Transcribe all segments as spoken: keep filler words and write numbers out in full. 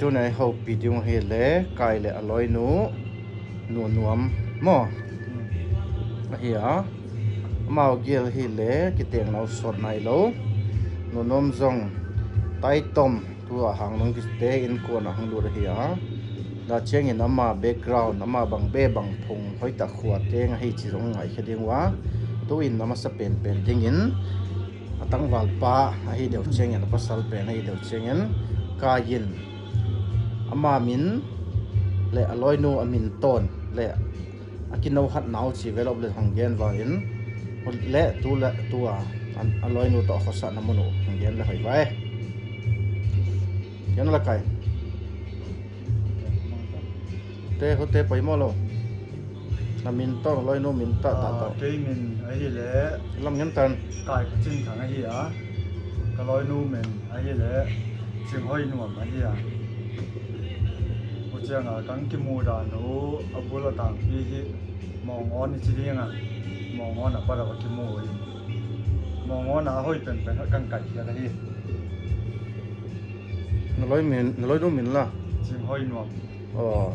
Tuni a i houpi ding u hi le, Kai le a loinu, Nu Nuam maw. Ahi a. Amau gel hi le, kiteng nau sot nai lou. Nu Nuam jong, taitom, tua hang nung kite in kona hung lut ahi a. Tua chengin ama background, ama bang be bang phung, hoitah khua teng ahi chi jong ngai khe ding u a. Tuin amasa penpen dingin, a tangval pa ahi deu chengin, a pasal pen ahi deu chengin, Kai in ama min le a loinu a min ton le a kinouhat nau chi velop le hung gen vangin, le tu le tua, a, a loinu toh khosahna mun u hung gen le hoi vai. Gen le Kai. Te, hote poimo lou. Na min toh, loinu min tah, tah, tah. Kei min ahi le. Lam ngen tan. Kai Kachinthang ahi a. Ka loinu min ahi le. Chinghoinuam ahi a. Huchiang a kan kimu dan u, a bul a tangpi hi Mongon i chi ding a. Mongon a pat a kimu hi. Mongon a hoi penpen kan kai khia ahi. Na loi min, na loinu min la. Chinghoinuam. Aw.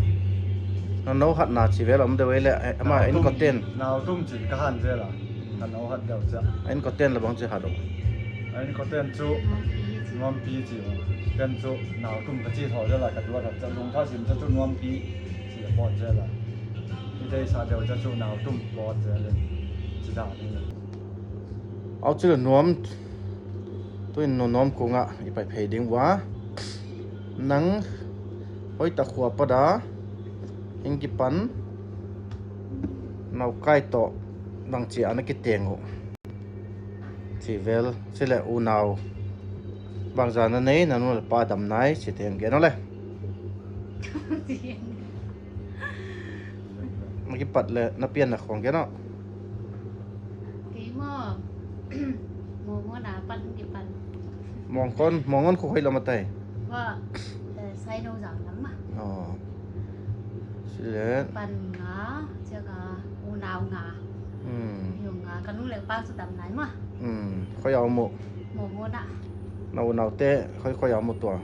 Na nou hatna chi vel um deu le, eh, ama in koten. Nau tum chin ka han vel a. Ka nou hat deu cha. In koten la bang chi hat u. In koten chu Nuampi chi u. Ken chu nau tum ka chi tho vel a ka duat hat cha Lungthasim cha chu Nuampi chi a pot vel a. I deisah deu cha chu nau tum pot vel in. Chi da ni. Au chu Nuam. Tuin Nu Nuam kong a i pai phei ding u a. Nang hoitah khua pat a hung kipan nau Kai toh bang chi a na kiteng u. Chi vel, chi le unau. Bang za na nei, na nu le pa dam nai, chi teng gen u le. Na kipat le, na pian na khong gen u. Kei mo. Mongon a pat kipan. Mongon, Mongon khu hoi lam atai. Wa, eh, Saino jang lam ma. Oh. Sile. Pan nga, chiaka unau nga. Hmm. Yung nga, kanu le pa su dam nai ma. Hmm. Khoi au mo. Mongon a. Na unau te, khoi khoi au mo tua.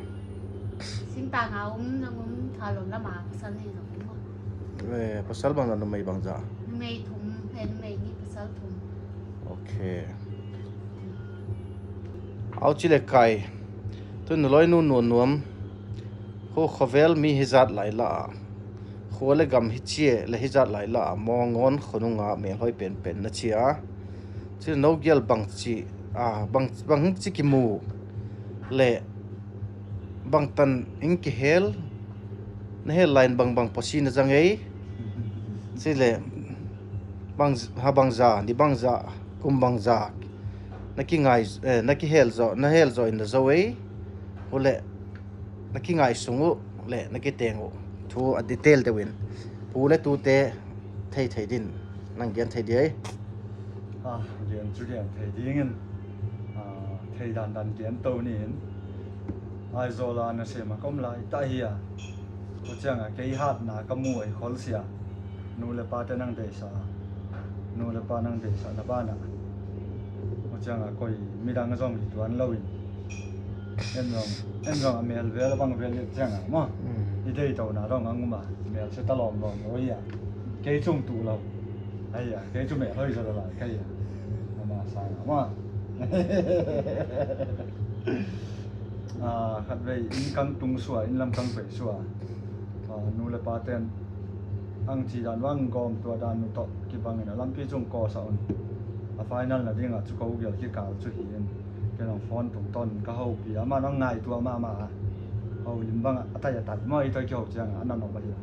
Singta nga um, nang um, thalom lama, pasan ni jong um. Eh, pasal bang za, numei bang za? Numei thum, eh, numei ni pasal thum. Okay. Au chi le Kai. Tun na loinu Nu Nuam. Ho khovel mi hijat lai la. Kho le gam hichie le hijat lai la. Mongon khonunga melhoi penpen na chi a. Chi nou gel bang chi, ah, bang, bang chi kimu. Le bang tan in kihel, na hel lai in bang bang posi na jang ei. Chi le bang, ha bang za, ni bang za, kum bang za. Na kingai, eh, na kihel jo, na hel jo in na jo ei. Hule, na kingai sung u, le na kiteng u. Thu a detail deu in. Pu le tu te thei thei din. Nang gen thei di ei. Ah, gen chu gen thei ding in. Ah, thei dan dan gen to ni in. Aizawl a nasem a ka um lai tah hi a. Huchiang a kei hatna ka mu ahi khol sia. Nu le pa te nang deisah a. Nu le pa nang deisah na ban a. Huchiang a koi midang jong hi tuan lou in. En jong, en jong a mel vel a bang vel i chiang a maw. Hmm. I dei to na jong a um a. Mel se ta lom lom lou hi a. Kei chung tu lou. Ahi a, kei chu melhoi jo lou lai kei a. Ama sang a maw. Ah, khatvei in kang tung sua, in lam kang pei sua. Ah, nu le pa ten ang chi dan vang gom tua dan nu toh kibang in a lampi chung ko sa un. A final na ding a chu ko gel kikal chu hi in. Ken ang phone tung ton ka houpi a, ama nang ngai tua mama a. Houlim bang a, a tai a tai. Mo i toi ki hou chiang a, a na no ba hi a.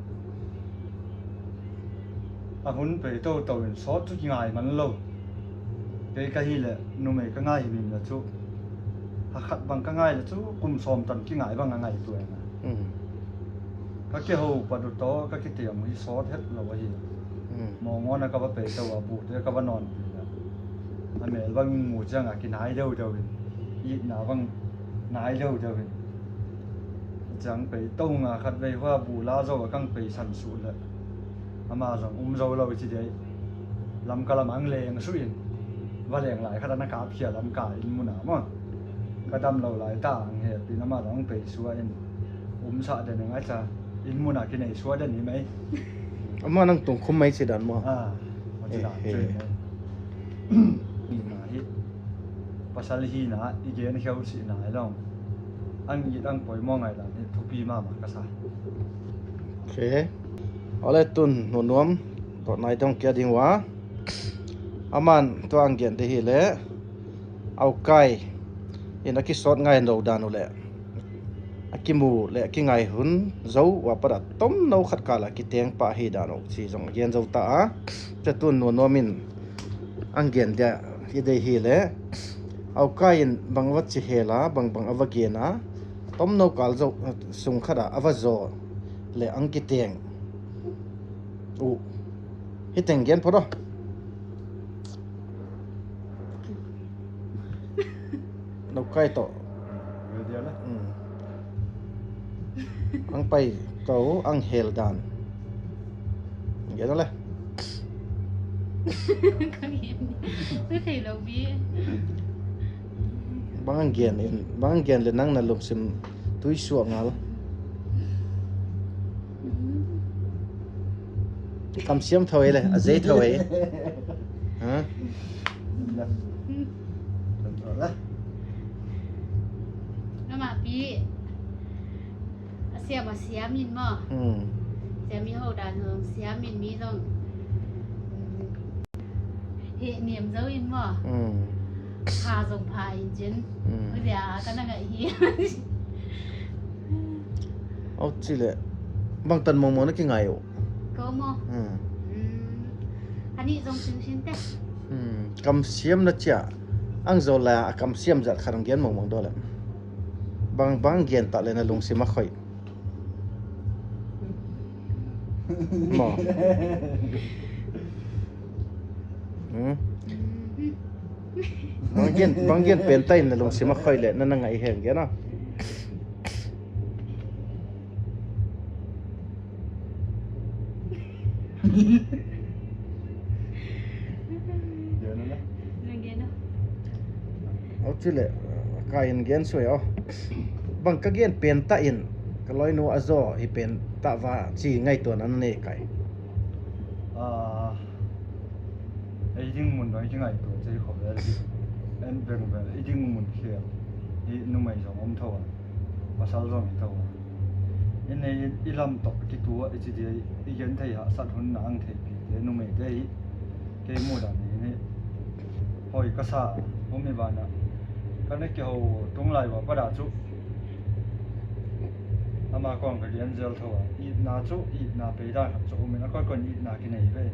A hun pei to to in sot chu kingai man lou. Kei ka hi le, numei ka ngai hi min la chu. Ha khat bang ka ngai le chu, kum som tan kingai bang a ngai tu en a. Hmm. Ka kihou pat u to, ka kitiam hi sot het lou ahi. Hmm. Mongon a ka va pei to a bu te ka va non pi la. A mel bang mu chiang a kinai deu deu in. Itna bang nai deu deu in. Chiang pei to nga khatvei hua bu la jo a kang pei san su le. Ama jong um jo lou chi dei. Lamka lam ang leng su in. Va leng lai khat a na kap khia Lamka in mun a maw. Ka dam lou lai ta ang he pi na ma jong pei su a in. Umsa den ngai cha. In muna kinei sua den ni mai. Ama nang tung khum mai chi dan mo. Ah, mo chi dan. Eh, eh. Ni na hi. Pasal hi na, i gen kheu si na long. Ang i dang poi mo ngai dan ni thupi mama ka sa. Okay. Ole tun nunuam to nai tong kia ding wa. Aman to ang gen de hi le. Aukai in a kisot ngai lo dan u le. A kimu le a kingai hun zo wa pada tom no khat kala kiteng pa hi dan u chi zong a gen zo ta a. Te tun nunuam in ang gen dia i dei hi le. Aukai in bang va chi hela, bang bang a va gen a. Tom no kal zo sung khat a a va zo le ang kiteng. U. Hi teng gen pho do. Lo kai to. Ready ala? Hmm. Ang pai to, ang hel dan. Gen ala. Kang hin. Thei lo bi. Bang ang gen in, bang ang gen le nang na lupsim tui suak ngal. Kam siam thawei le, a zei thawei. Ha? Ama pi. A siam a siam in mo. Hmm. Siam in ho dan zong siam in mi zong. Hmm. He niam zo in mo. Hmm. Pha zong pha in chin. Hmm. Ui dia ka na ngai hi. Au chi le. Bang tan mong mong na ki ngai u. Ko mo. Hmm. Hmm. Ani zong sin sin te. Hmm. Kam siam na chia. Ang zo la a kam siam zat khat ang gen mong mong do le. Bang bang gen ta le na lungsim a khoi. Mo. Hmm? Bang gen, bang gen pen tai na lungsim a khoi le na na ngai hen gen a. Gen ala. Nang gen o. Au chi le, ka in gen sui o. Bang ka gen pen ta in, ka loinu a zo hi pen ta va chi ngaituana nei kai. Ah, ei ding mun dong i kingaito chei kho vel hi. En beng vel, ei ding mun khel. I numei zong om tho a. Pasal zong hi tho a. I nei i lam tok kitu a i chi dia i gen thei hahsat hun na ang thei pi te numei te hi. Kei mu dan hi ni. Hoi ka sa, hum i bana. Ka na kiho tung lai va pada chu. Ama kong ka gen zel tho a. Itna chu, itna pei dan khat chu um in a koi kon itna kinei ve.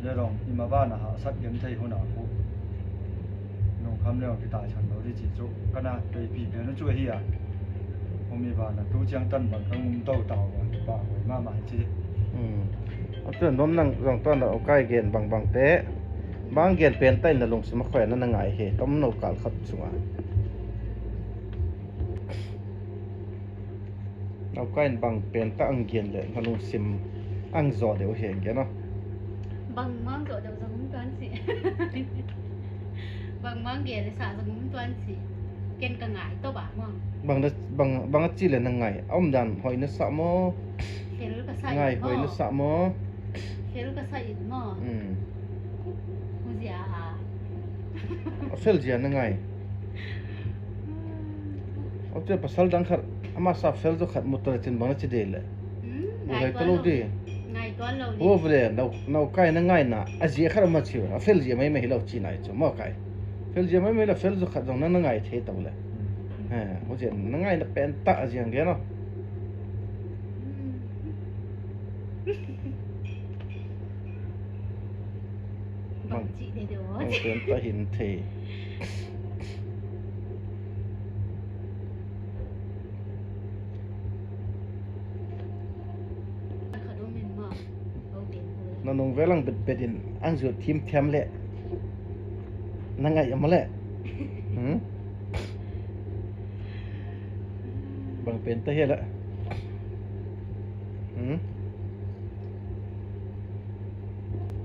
Le rong, i ma bana hahsat gen thei hun a khu. Nung kham le rong kitai chan lo di chi chu. Ka na pei pi pen chu hi a. Hum i bana tu chiang tan bang ka ngum to tau a. Ba hoi ma ma hi chi. Hmm. A tu nom nang zong tuan lo kai gen bang bang te. Bang gen pen tai na lungsim a khoi na na ngai he. Tom no kal khat chunga. Naukai in bang pen ta ang gen le na lungsim ang zo deu he gen o. Bang mang zo deu zong um tuan si. Bang mang gen le sa zong um tuan si. Ken ka ngai to ba mo. Bang da, bang, bang a chi le na ngai. A um dan hoi na sa mo. Fel ka sa ngai mo. Hoi na sa mo. Fel ka sa it mo. Hmm. Huzia a. A fel zia na ngai. Aw, chu pasal dang khat, ama sa fel zo khat mu ta le chin bang na chi dei le. Hmm, ngai tuan lo di. Ngai tuan lo di. Wo vle, nau, naukai na ngai na, a zia khat ma chi, a fel zia mai mai hi lo chi nai chu, mo kai. Fel zia mai mai la fel zo khat zong na, na ngai thei tau le. Hmm. Eh, wo zia na ngai na pen ta a zia nge no. Hmm. Bang, bang chi de do. Bang pen ta hin thei. Kha do min ma. Au de. Na nung velang bet bet in ang zu thim thiam le. Na ngai ama le. Hmm? Bang pen ta hi la. Hmm?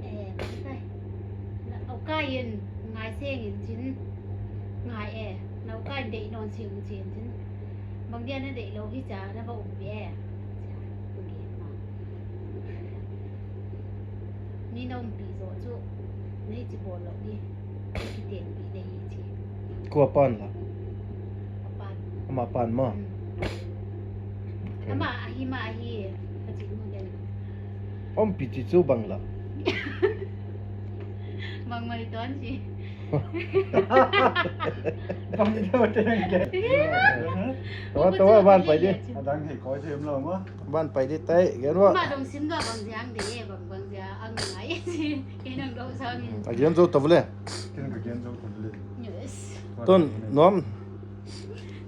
Eh, bang tai. Naukai in ngai seng in chin. Ngai e. Naukai in dei non seng in chin chin. Bang dia na deilou hi cha, na ba umpi e. Cha, ku gen ma. Mi na umpi jo chu, nei chi bol lou di. Ki tenpi nei chi. Kua pan la? Apan. Ama pan ma? Hmm. Okay. Ama ahi ma ahi. Ka chi mu den. Umpi chi chu bang la? Bang mai ton chi. Bang deu te nang ke. Tawa, tawa, ban pai di. Adang hi koi them lo ma. Ban pai di tai, gen wa. Ma dong sim do bang jang de, bang, bang jang ang ngai si. Ke nang do sang. A gen jo ta vle. Ken ka gen jo ta vle. Yes. Ton, nom.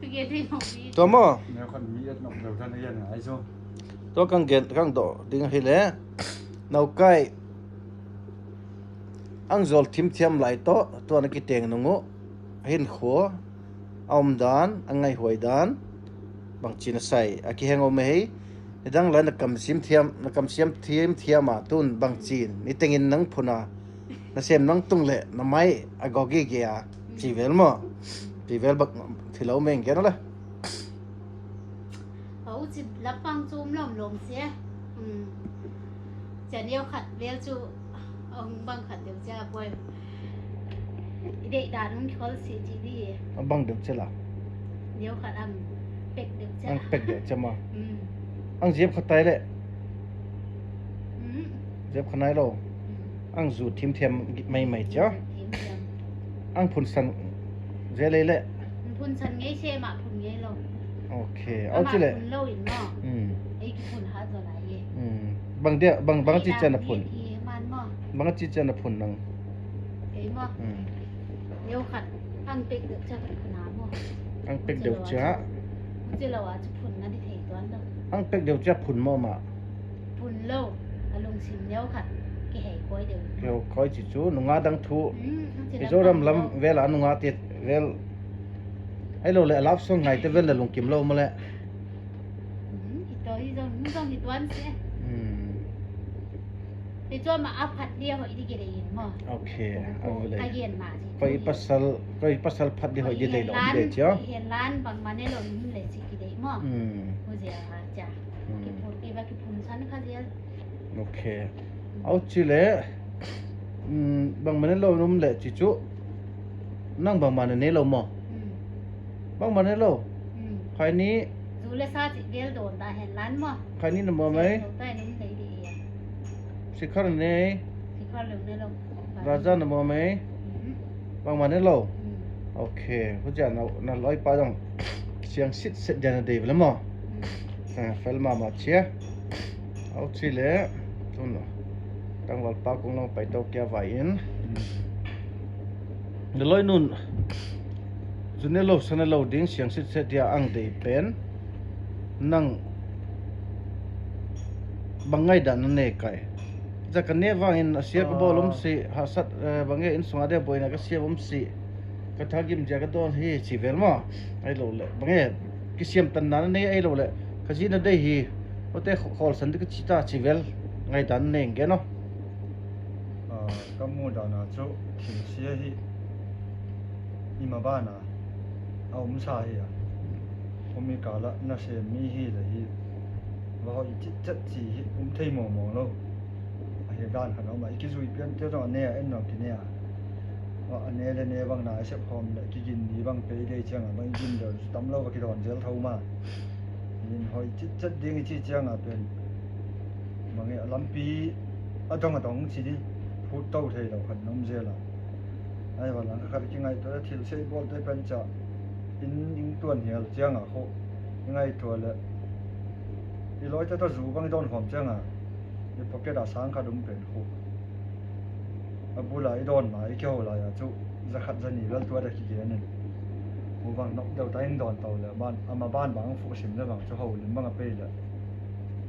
Ke de nom ni. To mo. Ne kon mi et nok deu ta ne yan ai jo. To kang gen, kang do ding hi le. Nau kai. Ang jol thim thiam lai to, to na ki teng nung u. Hin kho. A um dan, a ngai huai dan, bang chin a sai, a kiheng um e hei. Nidang lai na kam sim thiam, na kam siam thiam thiam a tun bang chin, ni tengin nang phun a, na sem nang tung le, na mai a go ge ge a, chi vel mo, chi vel bak thilo meng ke na la. Hau chi lapang chum lom lom se. Hmm. Cha neo khat vel chu, a hung bang khat deu cha boi. I dei dan hung khol si chi di. A bang deu cha la. Neo khat ang pek deu cha. Ang pek deu cha ma. Hmm. Ang jep khat tai le. Hmm. Jep khat nai lo. Hmm. Ang ju thim thiam mai mai cha. Thim thiam. Ang phun san je le le. Phun san ngai se ma phun ngai lo. Okay. Au chi le. Phun lo in mo. Hmm. Ei ki phun ha jo lai ye. Hmm. Bang dia, bang, bang chi chan a phun. Bang chi chan a phun nang. Ei mo. Hmm. Leo khat. Ang pek deu cha phun ha mo. Ang pek deu cha. Chi lo a chu phun na di thei tuan lo. Ang pek deu cha phun mo ma. Phun lo. A lungsim neo khat. Ki hei koi deu. Kihei koi chi chu nunga dang thu. Hmm, chi Mizoram lam vel a nunga ti vel. Ai lo le love song ngai te vel le lungkim lo mo le. Hmm, hi to hi jong, hi jong hi tuan se. Hmm. Ti chu ama a phat dia hoi di ki dei mo. Okay, a vo le. Ka gen ma ji. Koi pasal, koi pasal phat dia hoi di dei lo de chia. Hen lan bang ma ne lo ni le chi ki dei mo. Hmm. Mo je a cha. Hmm. Ki phun ki ba ki phun san kha je. Okay. Au chi le. Hmm, bang ma ne lo num le chi chu. Nang bang ma ne lo mo. Hmm. Bang ma ne lo. Hmm. Khai ni. Ju le sa chi vel don ta hen lan mo. Khai ni na mo mai. Chi lo ta num le di. Sikhar nei. Sikhar lung nei lo. Raja na mo mai. Hmm. Bang ma nei lo. Hmm. Okay. Huja na, na loi pa jong. Siang sit set jana dei vle mo. Hmm. Eh, fel ma ma chia. Au chi le. Tun. Tangval pa kong long pai to kia vai in. Hmm. Na loi nun. Ju nei lo, sa nei lo ding siang sit set dia ang dei pen. Nang bang ngaidan na nei kai. Ja ka ne vangin a sia ka bol um si, hahsat, eh, bang e in sunga de boina ka sia um si. Ka thagim ja ka don hi chi vel mo. Ai lo le. Bang e kisiam tan na nei ai lo le. Ka ji na dei hi. Ote kho-, khol san de ka chi ta chi vel. Ngaidan nei nge no. Ah, ka mu dan a chu thil sia hi. Ima ban a. A um sa hi a. Umi kala na sem mi hi le hi. Va hoi chit chat chi hi um thei mo mo lo. A hi dan khat um a, i ki jui pian te jong a ne a en no ki ne a. Va a ne le ne bang na a sep khom le ki gin ni bang pe dei chang a bang gin deu tam lo va ki don jel tho ma. In hoi chit chat ding i chi chang a pen. Bang e a lampi a dong a dong chi di. Phut to thei lo khat nom jel a. Ai va lang khat ki ngai to thil sei bol te pen cha. In ing tuan hial chang a kho. I ngai to le. I loi ta ta ju bang i don khom chang a. I pocket a sang khat um pen khu. A bula i don ma i kihou lai a chu za khat za ni vel tua da ki gen in. Mu bang nok deu ta in don to le ban, ama ban bang fu sim le bang chu hou lim bang a pei le.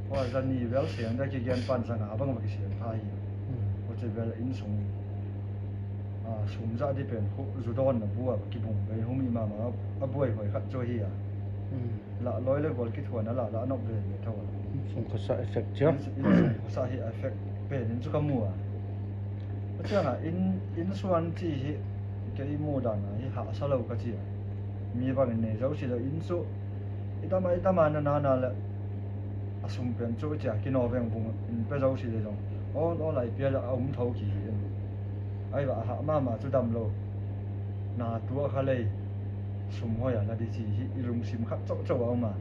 Wa za ni vel siang da ki gen pan za nga bang ba ki siang tha hi. Hmm. Ko che vel in sung. A, sum za di pen khu zu don na bu a ki bung pen hum i ma ma a buai hoi khat chu hi a. Hmm. La loi le gol kithuan a la la nok ve ve tho. Sum khosa effect chia. In, in sum khosa hi effect pen in chu ka mu a. Ka chia na in, in suan chi hi kei mu dan a hi hahsa lo ka chi a. Mi bang in nei zo si lo in chu Itama itama na na na le. A sum pen chu chia kino veng vung in pe zo si le jong. Ol ol a i pia le a um tho ki hi in. Ai va ha mama chu dam lo. Na tu a kha lei. Sum hoi a na di chi hi i lungsim khat chau chau a um a.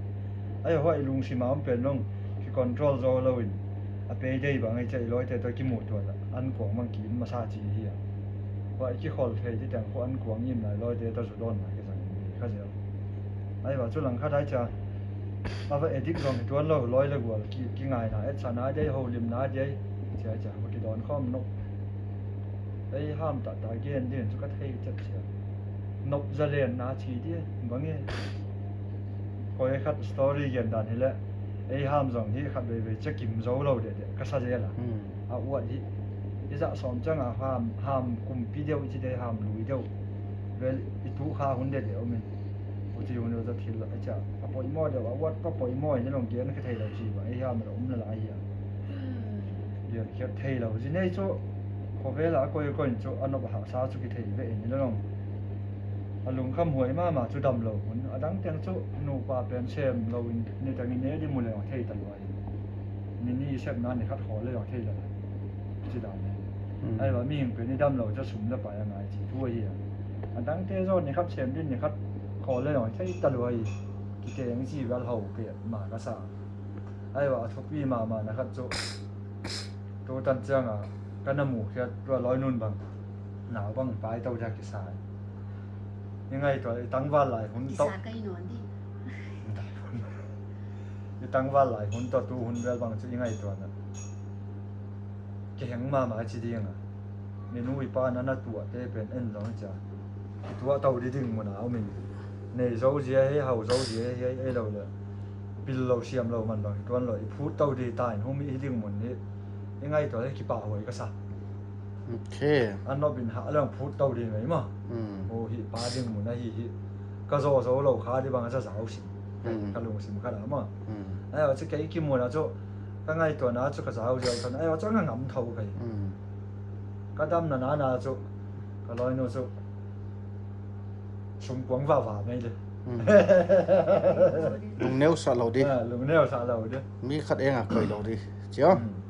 Ai hoi i lungsim a um pen long ki control zo lo in. A pe dei bang ai che i loi te to ki mu tu la. An kuang mang ki in masa chi hi a. Hoi ki khol thei ti teng ko an kuang in na loi te to su don na ki sang in kha je. Ai va chu lang khat ai cha. A va edik zong hi tuan lo loi le gual ki, ki ngai na et sa na dei ho lim na dei. Chia chia ma ki don khom no. Ei ham ta ta gen din chu ka thei chat chia. Nop za len na chi di bang e. Koi khat story gen dan hi le. Ei ham zong hi khat vei vei che kim zo lo de de ka sa je la. Hmm. A uat hi. I za som chang a ham, ham kumpi deu i chi de ham lui deu. Vel i tu kha hun de de um in. U chi hun deu za thil a cha. A poimo deu a uat pa poimo ni long gen ka thei lo chi ba. Ei ham lo um la la hi a. Gen ka thei lo. Ji nei chu khovel a koi koi chu a nop ha sa chu ki thei ve ni long. A lungkham huai mama chu dam lo hun. A dang teng chu nupa pen sem lo in ni tang in ne di mu le thei ta lo. Ni ni sep na ni khat khol le jong thei lo. Chi dan ne. Hmm. Ai va mi hing pe ni dam lo cha sum le pai a ngai chi thu hi a. A dang te zo ni khat sem din ni khat khol le jong thei ta lo hi. Ki te ang chi val ho pe ma ka sa. Ai va a thupi mama na khat chu. Tu tan chang a ka na mu khia tua loi nun bang. Nau bang pai tau ja ki sa. I ngai tua i tang val lai hun to. Kisa kai non di. I tangval lai hun to tu hun vel bang chu i ngaituana. Kiheng mama chi dinga. Minu i pa na na tua te pen en jong cha. Kitua tau di ding muna umin. Nei zo zia he hau zo zia he ei lo le. Pil lo siam lo man bang tuan lo i phut tau di ta in hung mi hi ding mun hi. I ngaitua le kipa hoi ka sa. Okay. An nop in ha lang phut tau di ngai ma. Hmm. Ho hi pa ding mun a hi hi. Ka zo zo lo kha di bang a cha zau sim. Hmm. Ka lungsim kha la ma. Hmm. Ai, chu kei kimu na chu ka ngaituana chu ka zau zau than. Ai, chu nga ngam thau kai. Hmm. Ka dam na na na chu ka loi nu chu sum kuang va va mai le. Hmm. Lungneu sa lo di. Ah, lungneu sa lo di. Mi khat enga koi lo di. Chia. Hmm.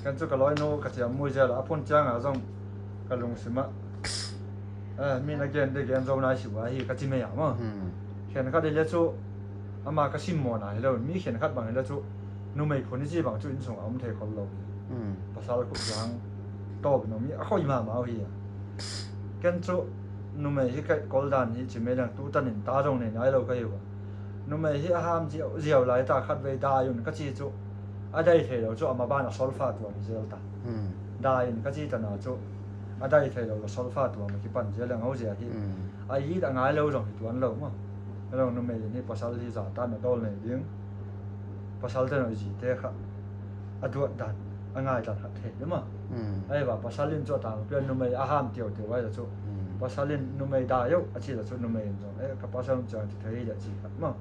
Kan chu ka loi nu ka chiam mu zia la, a phun chiang a zong ka lungsim a. Eh, mi na gen de gen zo nai si wa hi ka chi mai a mo. Hmm. Khen khat le chu ama ka sim mo na hi lo, mi khen khat bang le chu numei phun chi bang chu in sung a um thei khol lo. Hmm. Pasal khu jang to no mi a khoi ma ma hi. Ken chu numei hi ka kol dan hi chi mai dang tu tan in ta zong nei nai lo ka hi wa. Numei hi a ham ziau, ziau lai ta khat vei dai un ka chi chu. A dai thei lo chu ama ban a solfa tuam zel ta. Hmm. Dai in ka chi ta na chu. A dai thei lo la solfa tuam a kipan zel ang ho zia hi. Hmm. A i da ngai lo zong hi tuan lo mo. Lo numei ni pasal hi za ta na dol nei ding. Pasal te no ji te kha. A duat dan. A ngai dan kha thei de mo. Hmm. Ai ba pasal in chu ta pian numei a ham tiau tiau ai la chu. Hmm. Pasal in numei da yo a chi la chu numei in zong. Eh, ka pasal chang ti thei le chi khat mo.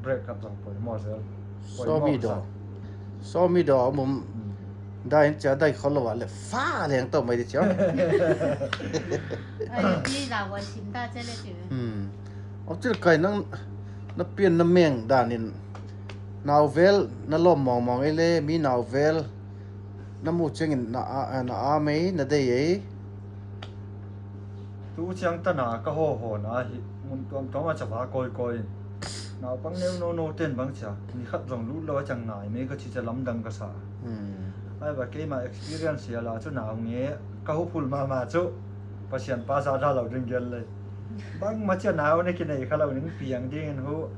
Break khat zong poi mo zel. Poi so mo mi do. Sa. So mi do mum. Hmm. Dai in cha dai khol lo wa le fa leng to mai di cha. Ai, ni la wa sim ta che le chu. Hmm. Au chil kai nang na pian na meng dan in. Nau vel na lom mong mong e le mi nau vel. Na mu chengin na a, na a mei, na dei ei. Tu chiang ta na ka ho ho na hi, mun tuam tuam a chava koi koi. Naupang neu no no ten bang cha, ni khat zong lut lo a chang nai mei ka chi cha lamdang ka sa. Hmm. Ai ba keima experience ya la chu nau nge, ka hu phul ma ma chu. Pasian pa za da lo ding gel le. Bang ma chia nau ne ki nei kha lo ning piang ding in hu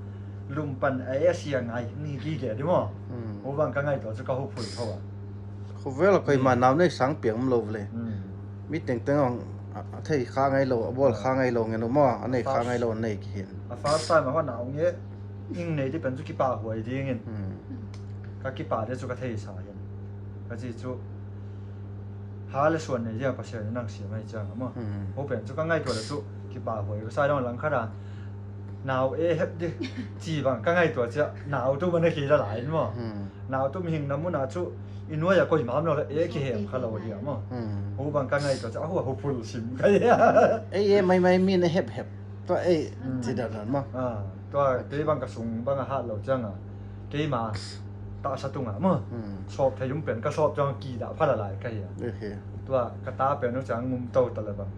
lum pan a e sia ngai ni ki ge di mo. Hmm. Hu bang ka ngai to chu ka hu phul tho a. Khu vel a koi ma nau nei sang piang um lo le. Hmm. Mi teng teng ong a, a thei kha ngai lo, a bol kha ngai lo nge no mo, a nei kha ngai lo nei ki hin. A first time a ho nau nge ing nei di pen chu kipa huai ding in. Hmm. Ka kipa de chu ka thei sa hin. Ka chi chu ha le suan nei dia Pasian in nang siam ahi chiang a maw. Hmm. Ho pen chu ka ngaihtuah le chu kipa huai ka sa dong lang khat a. Nau e hep di chi bang ka ngaihtuah chia nau tum ana khi la lai maw. Hmm. Nau tum hing na mun a chu i nuai a koima um lo le e kihem kha lo dia maw. Hmm. Ho bang ka ngaihtuah chia ho ho phul sim ka. Ei e mai mai min a hep hep. Tua ei, ti dan dan ma. Ah, tua kei bang ka sung bang a hat lo chang a. Keima tahsa tung a ma. Hmm. Sop thei um pen ka sop chang kidah pha la lai ka hi a. Tua ka ta pen u chang ngum to ta la bang.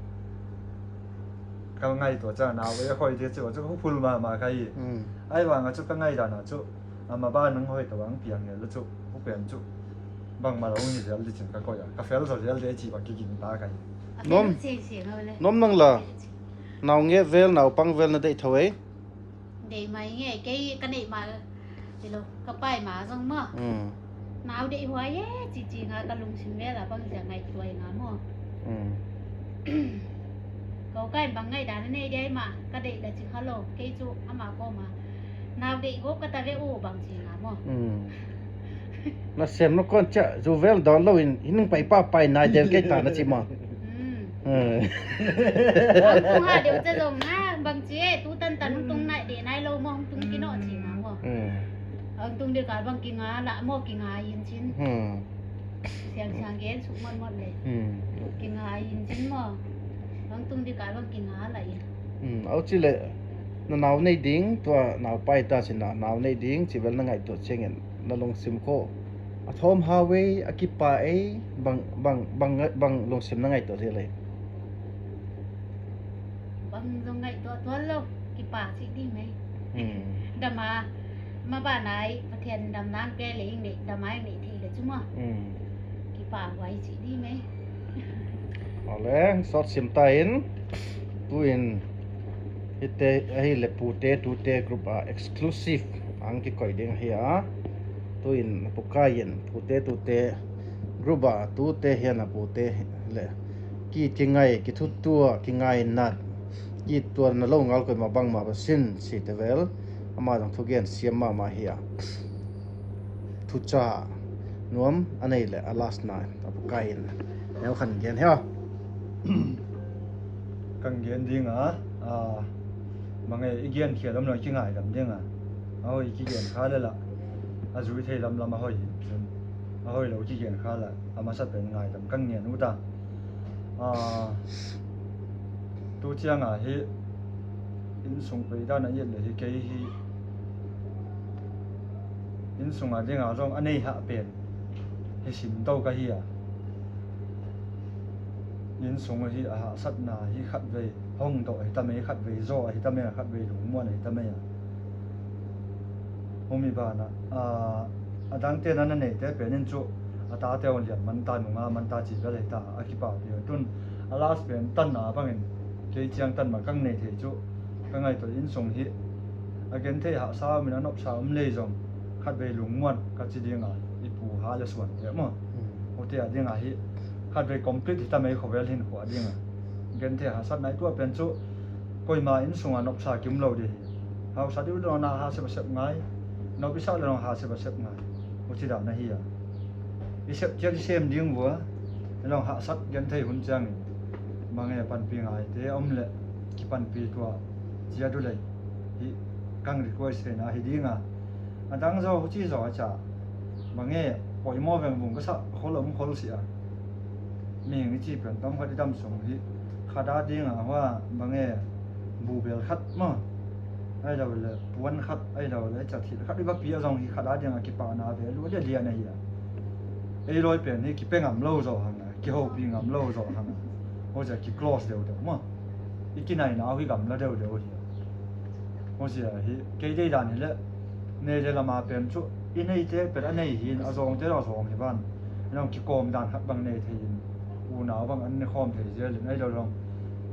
Ka ngaito chang na ve hoi ti chu chu phul ma ma ka hi. Hmm. Ahivang a chu ka ngai dan a chu. Ama ba nang hoi tawang piang nge lu chu, hupen chu. Bang ma lo ni zel di chin ka koi a. Ka fel zo zel di chi ba ki gin ta ka hi. Nom. Nom nang la. Nau nge vel, nau pang vel na dei thawei. Dei mai nge, kei ka nei ma. Ti lo, ka pai ma zong ma. Hmm. Nau dei huai e, chi chi nga ka lungsim vel a bang zel ngai tuai nga mo. Hmm. Ko kai bang ngai dan nei dei ma, ka dei la chi kha lo, kei chu ama ko ma. Nau dei go ka ta ve u bang chi nga mo. Hmm. Na sem no kon cha, zu vel don lo in, hinung pai pa pai nai del kei ta na chi ma. Hmm. Hmm. Ang tung ha deu cha zong na, bang chi e, tu tan tan tung nai de nai lo mo, tung ki no chi nga mo. Hmm. Ang tung de ka bang ki nga la mo ki nga yin chin. Hmm. Siang siang gen su mon mon le. Hmm. Ki nga yin chin mo. Ang tung de ka bang ki nga la yin. Hmm. Au chi le. Na nau nei ding, tua nau pai ta chin na nau nei ding, chi vel na ngai to cheng en, na lungsim ko. A thom ha wei, a kipa ei, bang, bang, bang, bang lungsim na ngai to chi le. Bang zong ngai to to lo, kipa chi di mai. Hmm. Dama, ma ba nai, Pathian dam nang ke le ing le, dama ing le thei le chu mo. Hmm. Kipa huai chi di mai. Ole, sot sim ta in, tu in, hite, ahi le pute, tute group a exclusive, ang ki koi ding ahi a. Tu in, pukai in, pute, tute group a, tute hian a pute le. Ki, ki ngai, ki thutua, ki ngai nat, ki tuan na lo ngal koi ma bang ma ba sin, si te vel, ama dang thu gen siam ma ma hi a. Thucha nuam a nei le a last na a pukai in neu khan gen hia. Kan gen ding a, a, mange i gen khia lam lo ki ngai lam ding a. A hoi ki gen kha le la. A zui thei lam lam a hoi. A hoi lo ki gen kha la. A masa pen ngai lam kan gen u ta. A, tu chiang a hi insung pei dan a yet le hi kei hi insung a ding a zong a nei ha pen hi sim to ka hi a. Insung hi a hahsatna hi khat vei hong to hi ta mai, khat vei zo hi ta mai, khat vei lungmuan hi ta mai a. Humi bana, a, a dang te na na nei te pen in chu a ta te on lian man ta nunga man ta chi vel hi ta a kipa pi tun a last pen tan na bangin kei chiang tan ma kang nei thei chu ka ngai to insung hi a gen thei ha sa min a nop sa um lei zong khat vei lungmuan ka chi ding a i pu ha le suan te mo. Hmm. Hote a ding a hi khat vei complete hi ta mai khovel hin khua ding a. Gen thei ha sat nai tua pen chu koima insung a nop sa kim lo di hi. Hausa diu le nong na ha sep sep ngai. Nop i sa le nong ha sep sep ngai. U chi dan na hi a. I sep chiat i sem ding vua. I long hahsat gen thei hun chiang in. Mange panpi ngai te om le ki panpi tua chia du lei. Hi kang request thei na hi ding a. A dang zo hu chi zo a cha. Mange poimo veng vung ka sa khol om khol si a. Mi ngi chi pen tam khat i dam sung hi. Khat a ding a hua mange bu bel khat ma. Ai lo le puan khat, ai lo le cha thil khat i va pi a zong hi khat a ding a kipa na ve lu le lia na hi a. Ei loi pen hi ki pe ngam lo zo hang a, ki ho pi ngam lo zo hang a. Ho cha ki close deu deu ma. I ki nai na hi gam la deu deu hi. Ho cha hi kei dei dan hi le. Nei le lama pen chu i nei te pen a nei hin a zong te lo zong hi van. Nong ki kom dan khat bang nei thei in. U nau bang an ne khom thei zel in ai lo long.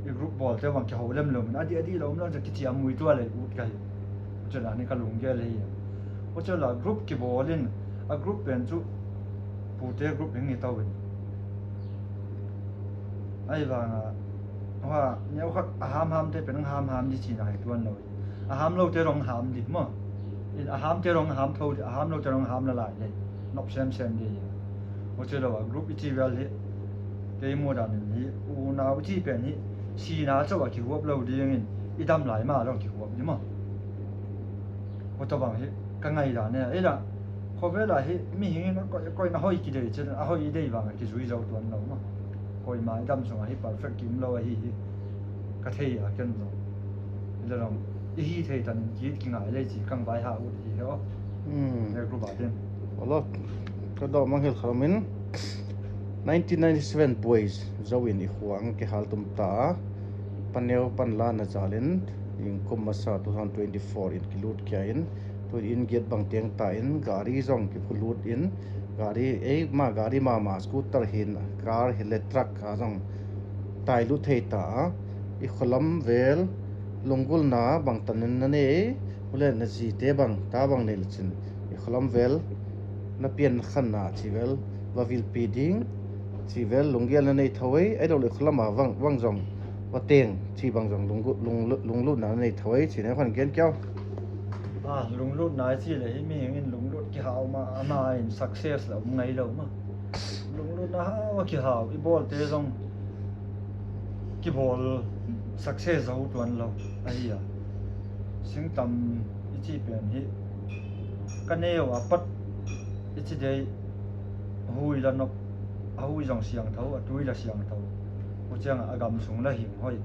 I group bol te bang ki ho lem lo min. A di a di lo min a cha ki chi a mui tua le ut ka hi. Chu dan hi ka lung gel hi. Ho cha la group ki bol in a group pen chu pute group hing i tau in. Ai vang a, ha, neo khat a ham ham te pen ham ham di chi na hi tuan lo. A ham lo te rong ham di mo. In a ham te rong ham tho di, a ham lo te rong ham la lai le. Nop sem sem di. Ho che lo a group i chi vel hi. Kei mo dan in hi, u nau i chi pen hi. Si na chau a ki huap lo ding in, i dam lai ma lo ki huap di mo. Ho to bang hi, ka ngai dan ne, ei la. Khovel a hi, mi hing in a koi, koi na hoi ki dei chen, a hoi i dei vang a ki zui zo tuan lo mo. Koima i dam sung a hi perfect kim lo a hi hi. Ka thei a ken zo. Lelong, ihi thei tan in kit kingai lei chi kang vai ha ut hi he o. Hmm. He group a din. Alo, ka do mang hil khalam in. Nineteen ninety-seven boys, zo in i khuang ke hal tum ta. Paneo pan la na jalin, in kum masa two thousand twenty-four in kilut kia in. Tu in get bang teng ta in, gari zong ki phulut in. Gari, ei ma gari ma ma scooter hin, car hi le truck a zong. Tai lut thei ta. I khulam vel, lunggulna bang tan in na nei, ule na zi te bang, ta bang nei le chin. I khulam vel, na pian na khan na chi vel, va vil pi ding, chi vel, lunggel na nei thawei, ei lo le khulam a vang, vang zong, va teng, chi bang zong, lunggu-, lung, lunglut na nei thawei, chi na khan gen kiau. Ah, lunglut na chi le hi mi hing in lunglut ki hau ma, ama in success la um ngai lo ma. Lunglut na hau ki hau, i bol te zong, ki bol success zo tuan lo, ahi a. Singtam i chi pen hi, ka neo a pat, i chi dei, hui la nok, a hui zong siang tho, a tui la siang tho. Hu chiang a gam sung la hing hoi.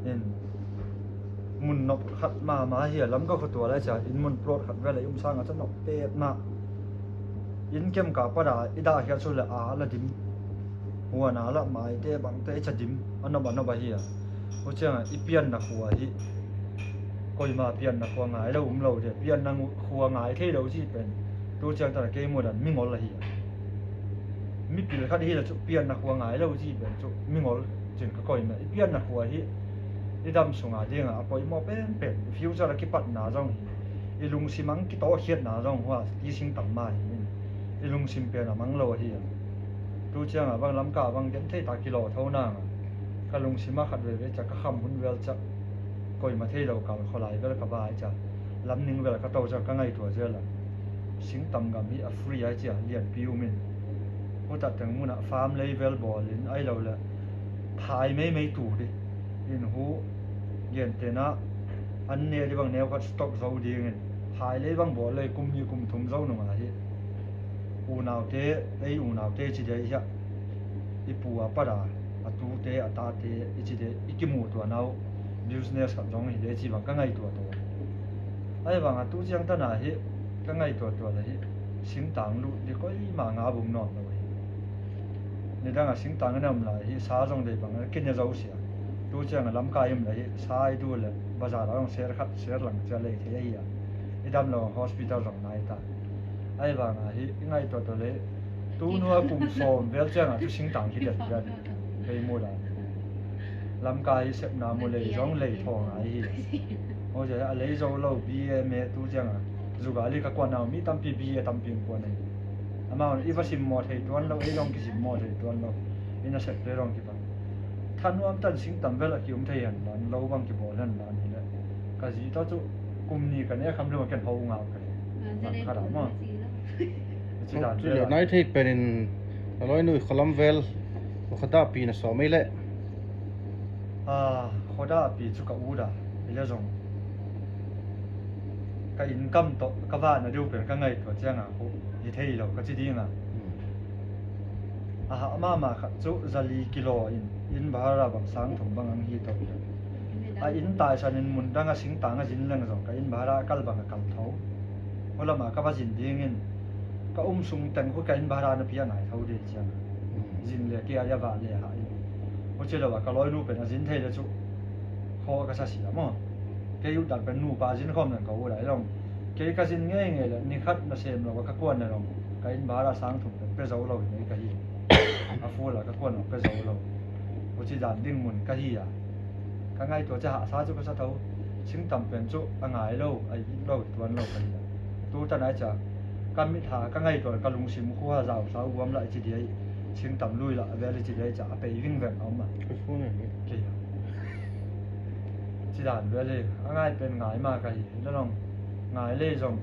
In, mun nok khat ma ma hi a lam ka khutua la cha, in mun plot khat vel a i um sang a cha nok pet ma. In kem ka pa da, i da hia chu le a la dim. Huan a la mai te bang te i cha dim, a nop a nop a hi a. Hu chiang a i pian na khua hi. Koima pian na khua ngai lo um lo de, pian na ngu-, khua ngai thei lo chi pen. Tu chiang ta la kei mu dan mi ngol la hi a. Mi pil khat hi la chu pian na khua ngai lo chi pen chu mi ngol chin ka koima. I pian na khua hi. I dam sunga ding a, a poimo pen pen. I future a kipat na zong hi. I lungsim ang ki to khiat na zong hua, ti singtam ma hi min. I lungsim pen a mang lo hi a. Tu chiang a bang lam ka bang gen thei ta ki lo tho na nga. Ka lungsim a khat ve ve cha ka kham hun vel cha. Koima thei lo kal kholai vel ka ba ai cha. Lam ning vel ka to cha ka ngai tua zel a. Singtam gam hi a free ai cha, lian pi u min. Hu ta teng mun a farm lei vel bol in ai lo le. Phai mei mei tu di. In hu, gen te na, an ne di bang neo khat stock zo ding in. Phai lei bang bol lei kum ni kum thum zo nung a hi. U nau te, ei u nau te chi dei hi a. I pu a pa da, a tu te, a ta te, i chi dei, i ki mu tua nau. Business khat zong hi dei chi bang ka ngai tua tua. Ai bang a tu chiang ta na hi, ka ngai tua tua la hi. Singtang lu, di koima nga bum non lo hi. Ni dang a singtang na um la hi, sa zong dei bang, ki ne zo sia. Tu chiang a lam ka im la hi, sa i du le, bazar a zong ser khat, ser lang chia lei thei hi a. I dam lo hospital zong nai ta. Ai bang a hi, i ngai tua tua le, tu nu a kum som, vel chiang a tu singtang hi del kia ni. Kei mu la. Lam ka hi sep na mu lei zong lei thong a hi. Ho je, a lei zo lo, B A, M A tu chiang a. Zu ga li ka kuan na, mi tampi B A tampi kuan na hi. Ama i va sim mo thei tuan lo, ei zong ki sim mo thei tuan lo. I na sep te zong ki Thanuam tan singtam vel a ki um thei han dan, lo bang ki bol han dan hi le. Ka zi to chu kum ni ka ne kham lo ken ho nga ka. Bang kha da ma. Chi dan chu le nai thei pen in a loi nui khalam vel. Kha da pi na so mai le. A, kha da pi chu ka u da. I le zong. Ka income to, ka va na diu pen ka ngai to chiang a ko. Hi thei lo ka chi ding a. Aha, ama ma khat chu zali kilo in, in bhara bang sang thum bang ang hi to. A in taisan in mun dang a singtang a zin leng zong ka in bhara kal bang a kal tho. Holama ka va zin ding in, ka um sung teng khu ka in bhara na pia ngai tho de chiang. Zin le kia ya va le ha in. Ho che lo a ka loi nu pen a zin thei le chu. Kho ka sa sia mo. Kei u dan pen nu pa zin khom leng ka u lai long. Kei ka zin ngei ngei le, ni khat na sem lo ka kuan na long. Ka in bhara sang thum pen pe zo lo in ei ka hi. A fu la ka kuan lo pe zo lo. Hu chi dan ding mun ka hi a. Ka ngai tua cha ha sa chu ka sa tho. Singtam pen chu a ngai lo, a i lo, tuan lo ka hi a. Tu ta nai cha. Ka mit ha, ka ngai tua, ka lungsim khu ha zau sau guam la i chi di ai. Singtam lui la, a vel i chi di ai cha, a pei ving veng a um a. Ka fu ngai. Kei. Chi dan vel hi, a ngai pen ngai ma ka hi. Lelong, ngai le zong,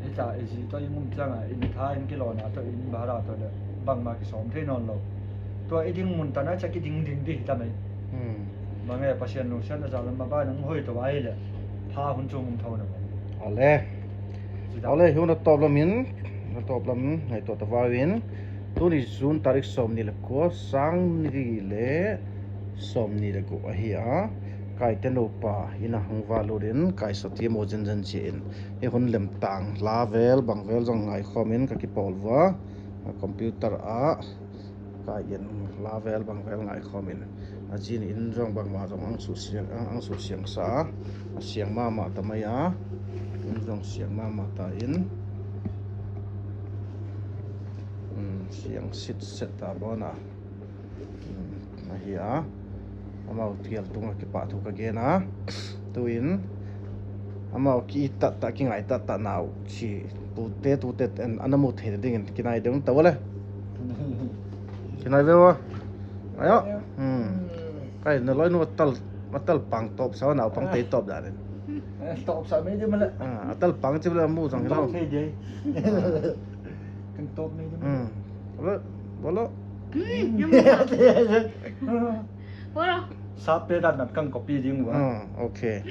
i ta i zi to i mum chiang a, in tha in kilo na to in bhara to le, bang ma ki som thei non lo. Tua i ding mun ta na cha ki ding ding di ta mai. Bang e Pasian lungsiat na za lam ma ba nang hoi to ai le, pha hun chung um tho na ba. Ale. Ale, hu na top lam in, na top lam, ngai to ta va win. Tuni June tarik som ni le ko, sang ni le som ni le ko ahi a. Kaite nupa in ahung valut in, Kaisoti mo jen jen chi in. Hi hun lem tang, la vel, bang vel jong ngaikhom in ka kipol vua. A computer a, kai in la vel, bang vel ngaikhom in. A jin in jong bangma jong ang su siang, ang, ang su siang sa. A siang mama ta mai a. In jong siang mama ta in. Hmm, siang sit set ta bona. Hmm, ahi a. Amau tial tunga kipathu ka gen a. Tuin. Amau ki tat tat ki ngai tat tat nau. Chi pute tute en anamu thei ding in kinai ding ta wale. Kinai ve wa. Ayo. Hmm. Kai na loi nu tal, tal pang top sa nau pang tei top da den. Top sa me de mala. Ah, tal pang chi bala mu jong lo. Top me de. Kan top me de. Hmm. Bolo, bolo. Hmm, nyum. Bolo. Sape dan nan kang copy ding wa. Ah, okay.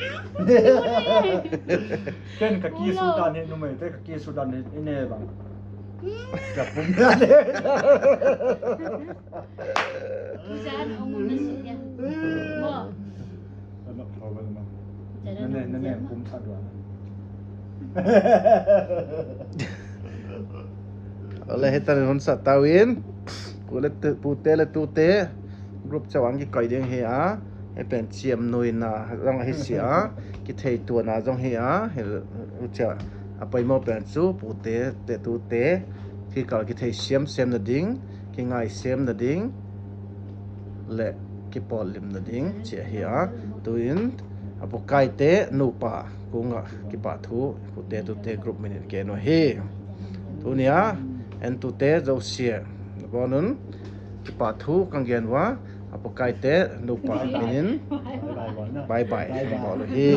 Ken ka ki su dan he numei te ka ki su dan he ine bang. Ka pum dan he. Kujan ong na su ya. Mo. Ano problem mo? Nene, nene, pum sa dua. Ole hitan hun sa tawin. Pule pute le tute. Group chawang ki kai ding he a. He pen chiam nuina jong hi sia. Ki thei tuana jong hi a. He u cha. A paimo pen chu pute te tute. Ki kal ki thei siam siam na ding. Ki ngai siam na ding. Le kipol lim na ding. Chia hi a. Tuin. A pukai te nupa. Kunga kipathu. Pute tute group minute ke no hi. Tunia. En tute josia. Bonun. Kipathu kang gen wa. A pukai te nupa minin. Bye bye. Bye bye. Bolo hi.